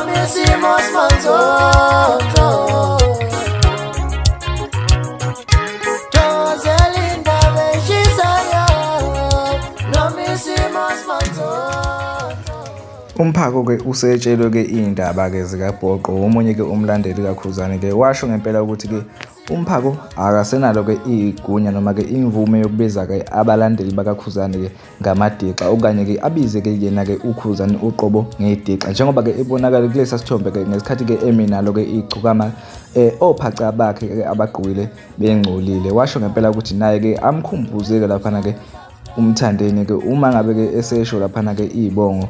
Noma isimo simanzonzo. Thokozela indaba eshisayo. Noma isimo simanzonzo. Umphako-ke usetshelwe-ke iy'ndaba-ke zikaBhoqo, omunye-ke umlandeli kaKhuzani-ke washo ngempela ukuthi-ke umphako akasenalo-ke igunya noma-ke imvume yokubiza-ke abalandeli bakaKhuzani-ke ngamadixa okanye-ke abize-ke yena-ke uKhuzani uqobo ngedixa njengoba-ke ebonakala kulesa sithombe-ke ngesikhathi-ke emi nalo-ke igcokama ophaca bakhe-ke abagqokile bengcolile. Washo ngempela ukuthi naye-ke amkhumbuze-ke laphana-ke uMthandeni-ke uma ngabe-ke esesho laphana-ke iy'bongo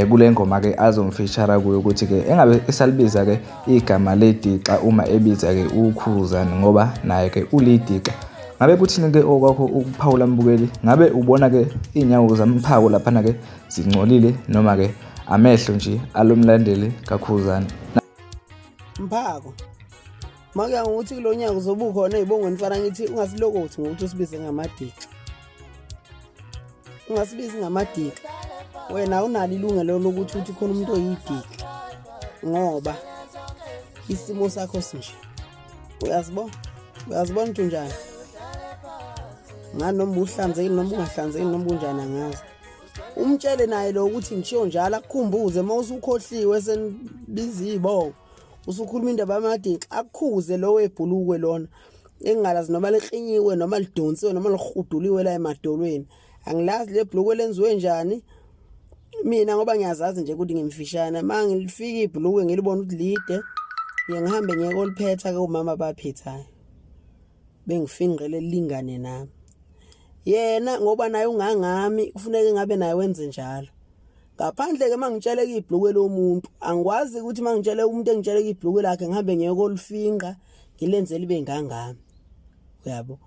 kule ngoma-ke azomfishara kuyo ukuthi-ke engabe esalibiza-ke igama ledixa uma ebiza-ke uKhuzani ngoba naye-ke ulidixa. Ngabe kuthini-ke okwakho ukuphawula mbukeli? Ngabe ubona-ke iy'nyawo zamphako laphana-ke zingcolile noma-ke amehlo nje alomlandeli kaKhuzani? Mphako, makuya ngokuthi kulo nyaka uzobe ukhona ey'bongweni mfana ngithi ungasilokothi ngokuthi usibize ngamadixa. Ungasibizi ngamadika. Wena awunalo ilungelo lokuthi uthi khona umuntu oyidika ngoba isimo sakho sinje. Uyazibona? Uyazibona ukuthi unjani? Ngani noma uhlanzekile noma ungahlanzekile noma unjani angazi. Umtshele naye lo ukuthi ngishiwo njalo akukhumbuze uma usukhohliwe senibiza iy'bongo. Usukhuluma indaba yamadika akukhuze lo webhulukwe lona engingalazi noma liklinyiwe noma lidonsiwe noma lihuduliwe la emadolweni. Angilazi le bhulukwe lenziwe njani mina ngoba ngiyazazi nje ukuthi ngimfishane. Uma ngilifika ibhulukwe ngilibona ukuthi lide, ngiye ngihambe ngiye koliphetha ke umama abaphethayo bengifingqele lingane nami. Yena ngoba naye ungangami kufuneka ngabe naye wenze njalo. Ngaphandle ke mangitsheleka ibhulukwe lomuntu, angikwazi ukuthi mangitshele umuntu engitsheleka ibhulukwe lakhe ngihambe ngiye kolifinqa ngilenze libe ngangami. Uyabo?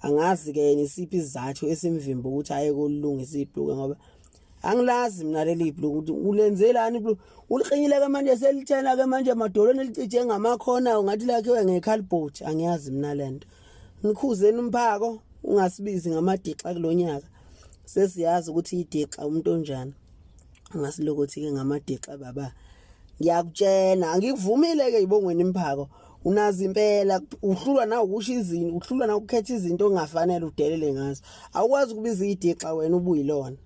Angazi ke yena isiphi isizathu esimvimba ukuthi aye kolungisa ibhulukwe ngoba angilazi mina leli bhulukwe ukuthi ulenzelani ibhulukwe. Uliqinyile ke manje selithena ke manje emadolweni elicije ngamakhona ungathi lakhiwe ngecardboard, angiyazi mina lento. Nikhuzeni umphako ungasibizi ngamadixa kulonyaka. Sesiyazi ukuthi idixa umuntu onjani. Ungasilokothi ke ngamadixa baba. Ngiyakutshena angikuvumile ke ibongweni imphako. Unazi impela uhlulwa na ukusho izinto, uhlulwa na ukukhetha izinto ongafanele udelele ngazo. Awukwazi ukubiza idixa wena ubuyilona.